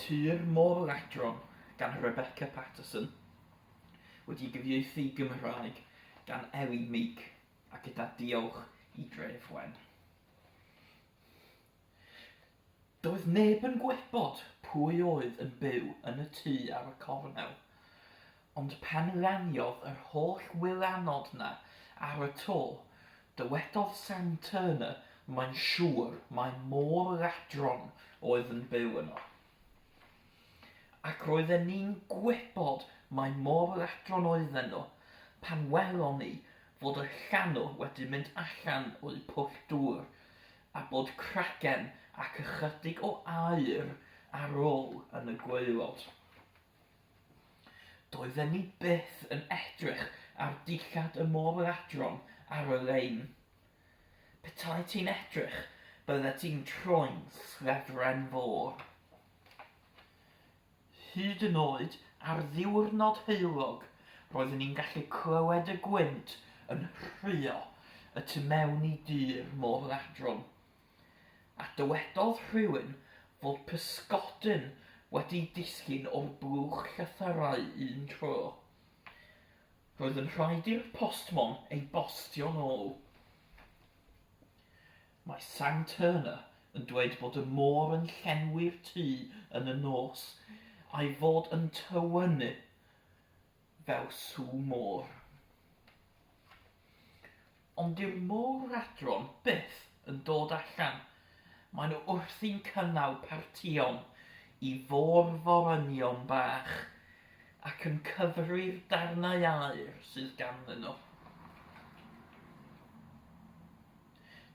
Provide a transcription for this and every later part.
Tŷ'r Môr-ladron gan Rebecca Patterson, wedi'i gyfieithu i Gymraeg gan Ellie Meek a gyda diolch i Dref Wen. Doedd neb yn gwybod pwy oedd yn byw yn y tŷ ar y cornel, ond pan laniodd yr holl wylanod 'na ar y to, dywedodd Sam Turner mae'n siŵr mai môr-ladron oedd yn byw yno. Ac roedden ni'n gwybod mai môr-ladron oedden nhw pan welon ni fod y llanw wedi mynd allan o'u pwll dŵr a bod cragen ac ychydig o aur ar ôl yn y gwaelod. Doedden ni byth yn edrych ar dillad y môr-ladron ar y lein. Petai ti'n edrych, byddet ti'n troi'n slefren fôr. Hyd yn oed ar ddiwrnod heulog, roeddwn i'n gallu clywed y gwynt yn rhuo y tu mewn i dŷ'r môr-ladron. A dywedodd rhywun fod pysgodyn wedi disgyn o'r blwch llythyrau un tro. Roedd yn rhaid i'r postmon ei bostio'n ôl. Mae Sam Turner yn dweud bod y môr yn llenwi'r tŷ yn y nos a'i fod yn tywynnu fel sŵ môr. Ond dyw'r môr-ladron byth yn dod allan. Maen nhw wrthi'n cynnal partïon i fôr-forynion bach ac yn cyfri'r darnau aur sydd ganddyn nhw.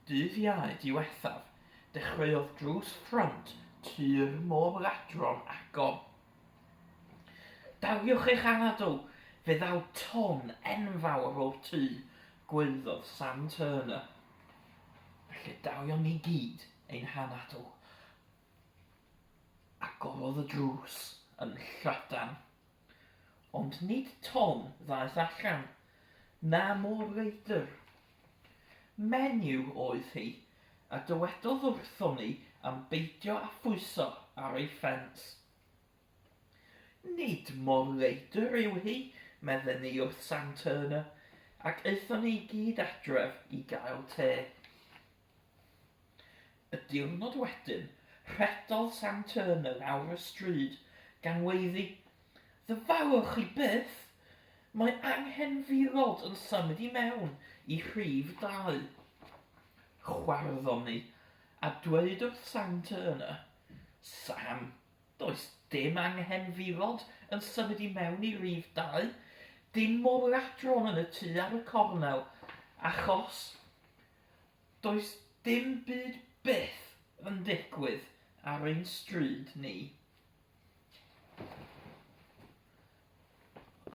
Dydd Iau diwethaf, dechreuodd drws ffrynt tŷ'r môr-ladron agor. Daliwch eich anadl, fe ddaw ton enfawr o'r tŷ, gwaeddodd Sam Turner. Felly dalion ni gyd ein hanadl. Agorodd y drws yn llydan. Ond nid ton ddaeth allan, na môr-leidr. Menyw oedd hi, a dywedodd wrthon ni am beidio â phwyso ar ei ffens. Nid môr-leidr yw hi, medden ni wrth Sam Turner, ac aethon ni i gyd adref i gael te. Y diwrnod wedyn, rhedodd Sam Turner lawr y stryd, gan weiddi, Ddyfalwch chi byth! Mae anghenfilod yn symud i mewn i rhif dau. Chwarddon ni, a dweud wrth Sam Turner, Sam, does dim anghenfilod yn symud i mewn i rif dau, dim môr-ladron yn y tŷ ar y cornel, achos does dim byd byth yn digwydd ar ein stryd ni.